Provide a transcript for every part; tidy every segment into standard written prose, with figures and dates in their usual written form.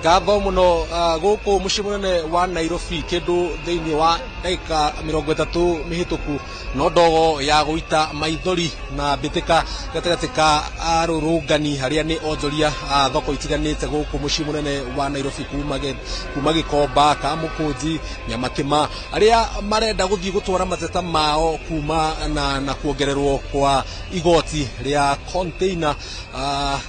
Ngatho muno. Guku muciĩ munene wa Nairobi, kindu thiini wa ndagika 30 mihituku, no ndogo ya guita maithori na mbitika gatagati ka arũrũngani arĩa nĩ onjoria a thoko itiganĩte gũkũ mũciĩ mũnene wa Nairobi, kuma Gĩkomba, Kamũkũnji, Nyamakĩma, arĩa marenda gũthiĩ gũtwara mateta mao kuma na kuongererwo kwa igoti rĩa container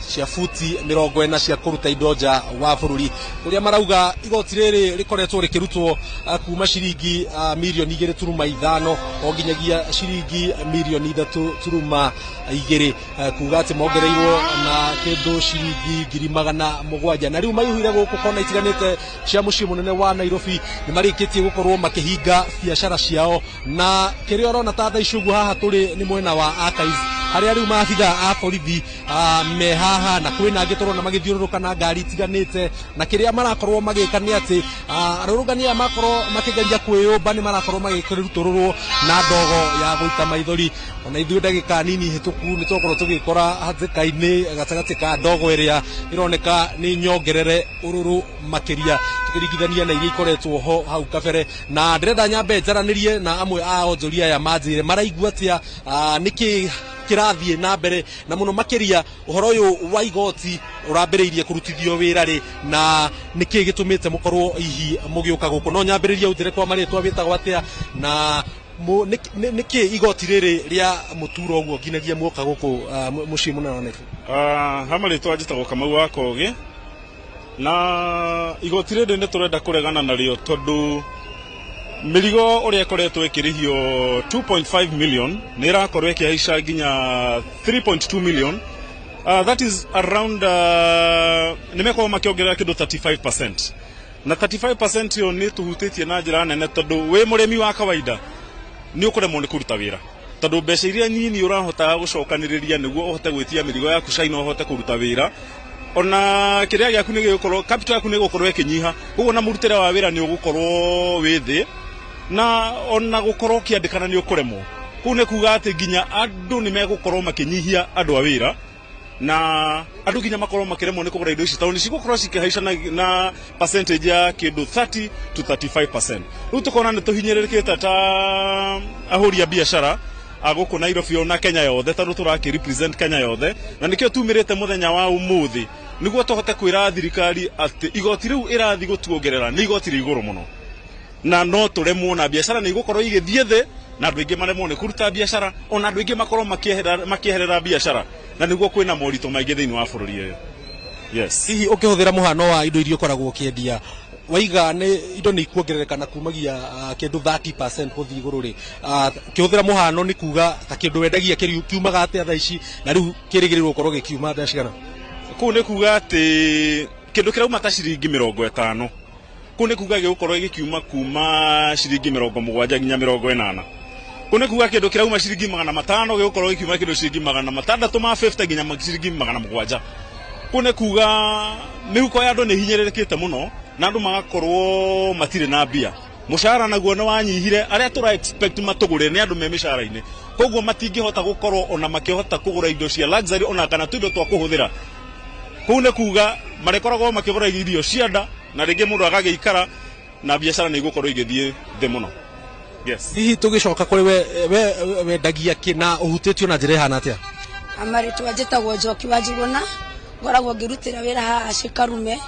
cia futi 40 cia kũruta indo nja wa bũrũri, kũrĩa marauga igoti rĩrĩ rĩkoretwo rĩkĩrutwo kuma ciringi mirioni 2.5 o nginyagia ciringi mirioni 3.2, kuga atĩ mongereirwo na kĩndũ ciringi 700,000. Na rĩu maihũire gũkũ kona itiganĩte cia mũciĩ mũnene wa Nairobi, nĩ marĩkĩtie gũkorwo makĩhinga biacara ciao. Na kĩrĩa ũrona ta thaa ici ũguo haha tũrĩ nĩ mwena wa Archives, harĩa rĩu maabitha a borithi me haha, na kwĩna angĩ tũrona magĩthiũrũrũka na ngari itiganĩte. Na kĩrĩa marakorwo magĩka nĩ atĩ arũrũngani aya makorwo makĩgeria kwĩyũmba, nĩ marakorwo magĩkĩrutũrũrwo na ndogo ya gũita maithori. Ona ithuĩ ndagĩka nini hĩtũku nĩ twakorwo tũgĩkora hatĩka-inĩ gatagatĩ ka ndogo ĩrĩa ĩroneka nĩ nyongerere ũrũrũ makĩria tũkĩringithania na iria ikoretwo ho hau kabere. Na ndĩrenda nyambe njaranĩrie na amwe a onjoria aya, manjĩre maraigua atĩa, nĩkĩ kĩrathiĩ na mbere, na mũno makĩria ũhoro ũyũ wa igoti ũrambĩrĩirie kũrutithio wĩra rĩ, na nĩkĩ gĩtũmĩte mũkorwo hihi mũgĩũka gũkũ. No nyambĩrĩrie ũnjĩre kwa marĩtwa wĩtagwo atĩa, na nĩkĩ igoti rĩrĩ rĩa mũturo ũguo nginyagia muoka gũkũ mũciĩ mũnene wa Nairobi? Ha marĩtwa njĩtagwo Kamau wa Kogi, na igoti rĩrĩ nĩ tũrenda kũregana narĩo tondũ mĩrigo ũrĩa ĩkoretwo ĩkĩrĩhio 2.5 million nĩ ĩrakorwo ĩkĩhaica nginya 3.2 million. That is around nĩ mekorwo makĩongerera kĩndũ 35%, na 35% ĩyo nĩ tũhutĩtie na njĩra nene, tondũ wĩ mũrĩmi wa kawaida nĩ ũkũremwo nĩ kũruta wĩra, tondũ mbeca iria nini ũrahotaga gũcokanĩrĩria nĩguo ũhote gwĩtia mĩrigo yaku China ũhote kũruta wĩra, ona kĩrĩa gĩaku nĩ gĩgũkorwo, capital yaku nĩ ĩgũkorwo ĩkĩnyiha. Koguo na mũrutĩre wa wĩra nĩ ũgũkorwo wĩ thĩ, na ona gũkorwo ũkĩandĩkana nĩ ũkũremwo. Kũu nĩ kuga atĩ nginya andũ nĩ megũkorwo makĩnyihia andũ a wĩra, na andũ nginya makorwo makĩremwo nĩ kũgũra indo ici, tondũ nĩ cigũkorwo cikĩhaica na percentage ya kĩndũ 30 to 35%. Rĩu tũkona nĩ tũhinyĩrĩrĩkĩte ta ahũri a biacara a gũkũ Nairobi ona Kenya yothe, tondũ tũrakĩ represent Kenya yothe, na nĩkĩo tumĩrĩte mũthenya wa ũmũthĩ nĩguo tũhote kwĩra thirikari atĩ igoti rĩu ĩrathiĩ gũtuongerera nĩ igoti rĩ igũrũ mũno, na no tũremwo, na biacara nĩ igũkorwo igĩthiĩ thĩ, na andũ aingĩ maremwo nĩ kũruta biacara, ona andũ aingĩ makorwo makĩeherera biacara, na nĩguo kwĩna moritũ maingĩ thĩinĩ wa bũrũri ũyũ, yes. Hihi ũkĩhũthĩra mũhano wa indo iria ũkoragwo ũkĩendia, waiga nĩ indo nĩ ikuongerereka na kumagia kĩndũ 30% gũthiĩ igũrũ rĩ, ũkĩhũthĩra mũhano nĩ kuga ta kĩndũ wendagia kiumaga atĩa thaa ici, na rĩu kĩrĩgĩrĩirwo gũkorwo gĩkiuma mbeca cigana? Kũu nĩ kuga atĩ kĩndũ kĩrauma ta ciringi 50, kũu nĩ kuga gĩgũkorwo gĩkiuma kuma ciringi 70 nginya 80. Kũu nĩ kuga kĩndũ kĩrauma ciringi 500 gĩgũkorwo gĩkiuma kĩndũ ciringi 650 nginya ciringi 700. Kũu nĩ kuga mĩhuko ya andũ nĩ hinyĩrĩrĩkĩte mũno, na andũ magakorwo matirĩ na mbia. Mũcara naguo nĩ wanyihire. Arĩa tũra expect matũgũre nĩ andũ me mĩcara-inĩ, koguo matingĩhota gũkorwo ona makĩhota kũgũra indo cia luxury ona kana tũindo twa kũhũthĩra. Kũu nĩ kuga marĩkoragwo makĩgũra irio cia nda, na rĩngĩ mũndũ agagĩikara na biacara nĩ igũkorwo igĩthiĩ thĩ mũno, yes. Hihi tũgĩcoka kũrĩ we wendagia kĩ, na ũhutĩtio na njĩra ĩhana atĩa? Amarĩtwa njĩtagwo Njoki wa Njuguna, ngoragwo ngĩrutĩra wĩra haha Cikarume,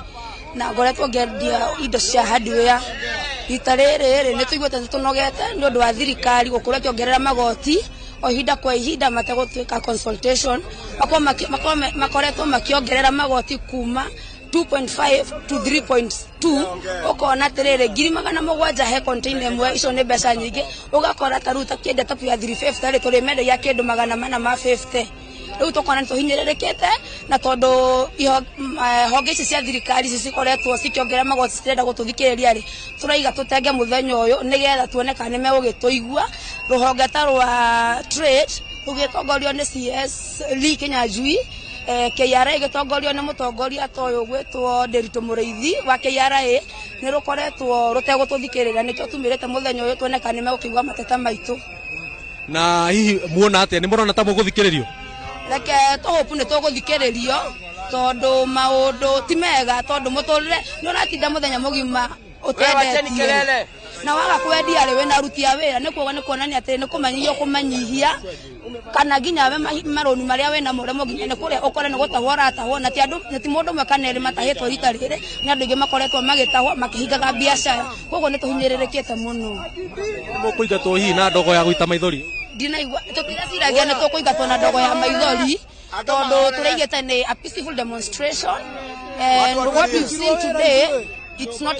na ngoretwo ngĩendia indo cia hardware. Rita rĩrĩ rĩ, nĩ tũiguĩte nĩ tũnogete nĩ ũndũ wa thirikari gũkorwo ĩkĩongerera magoti o ihinda kwa ihinda mategũtuĩka consultation. Makoretwo makĩongerera magoti kuma 2.5 to 3.2. Ũkona atĩrĩrĩ, 700,000 he container ĩmwe, icio nĩ mbeca nyingĩ. Ũgakora ta rĩu ta kĩendia ta ya 350 rĩ, tũrĩmendagia kĩndũ 450. Rĩu tũkona nĩ tũhinyĩrĩrĩkĩte, na tondũ honge ici cia thirikari ici cikoretwo cikĩongerera magoti citirenda gũtũthikĩrĩria rĩ, tũraiga tũtenge mũthenya ũyũ nĩgetha tuone kana nĩ megũgĩtũigua. Rũhonge ta rwa trade rũgĩtongorio nĩ CS Lee Kinyanjui, KRA ĩgĩtongorio nĩ mũtongoria ta ũyũ gwĩtwo Nderitu Mũrĩithi wa KRA, nĩ rũkoretwo rũtegũtũthikĩrĩria. Nĩkĩo tumĩrĩte mũthenya ũyũ tuone kana nĩ megũkĩigua mateta maitũ. Na hihi muona atĩa, nĩ mũrona ta mũgũthikĩrĩrio? Reke tũhope nĩ tũgũthikĩrĩrio, tondũ maũndũ ti mega, tondũ mũtũrĩre nĩ ũratinda mũthenya mũgima ũtendetie na waga kwendia rĩ, wĩna aruti a wĩra, nĩ kuoga nĩ kuonania atĩ nĩ kũmanyihia ũkũmanyihia, kana nginya we marũni marĩa wĩnamo ũremwo nginya nĩ kũrĩa, ũkore nĩ gũtahwo ũratahwo. Na ti andũ, na ti mũndũ ũmwe kana erĩ matahĩtwo rita rĩrĩ, nĩ andũ aingĩ makoretwo magĩtahwo makĩhingaga biacara. Koguo nĩ tũhinyĩrĩrĩkĩte mũno. Mũkũingatwo hihi na ndogo ya gũita maithori? Ndinaigua, tũtiraciragia nĩ tũkũingatwo na ndogo ya maithori, tondũ tũraigĩte nĩ a peaceful demonstration, and what we've seen today, it's not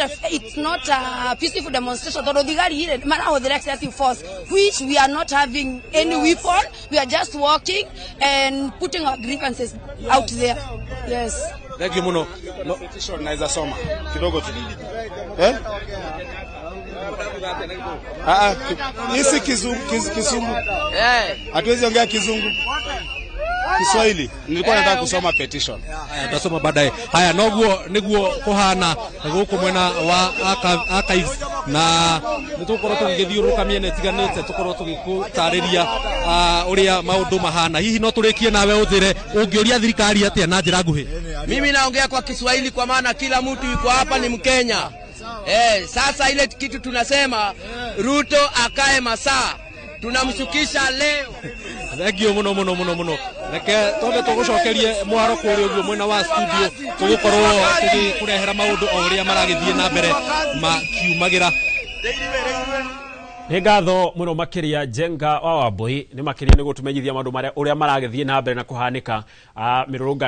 a peaceful demonstration, tondũ thigari rĩ marahũthĩra excessive force, which we are not having any weapon. We are just walking and putting our grievances out there, yes. Thank you muno. No, Petition naweza soma kidogo tu, eh? Ah, ah, hisi kizungu, kizungu. Hatuwezi ongea kizungu. Kiswahili. Nilikuwa nataka kusoma petition. Haya, tutasoma baadaye. Haya, noguo niguo kuhana guku mwena wa Archives, na nĩ tũgũkorwo tũgĩgĩthiũrũrũka mĩena ĩtiganĩte, tũkorwo tũgĩgũtarĩria ũrĩa maũndũ mahana. Hihi no tũrĩkie nawe, ũnjĩre ũngĩũria thirikari atĩa na njĩra nguhĩ? Mimi naongea kwa Kiswahili kwa maana kila mtu yuko hapa ni Mkenya. Sasa ile kitu tunasema, Ruto akae masaa, tunamshukisha leo. Thank you muno muno muno muno. Reke twambe tũgũcokerie mwaro kũrĩa ũguo mwena wa studio, tũgũkorwo tũgĩkũrehera maũndũ o ũrĩa maragĩthiĩ na mbere makiumagĩra. Nĩ ngatho mũno makĩria, Njenga wa Wambui, nĩ makĩria nĩ gũtũmenyithia maũndũ marĩa ũrĩa maragĩthiĩ na mbere na kũhanĩka mĩrũrũngano.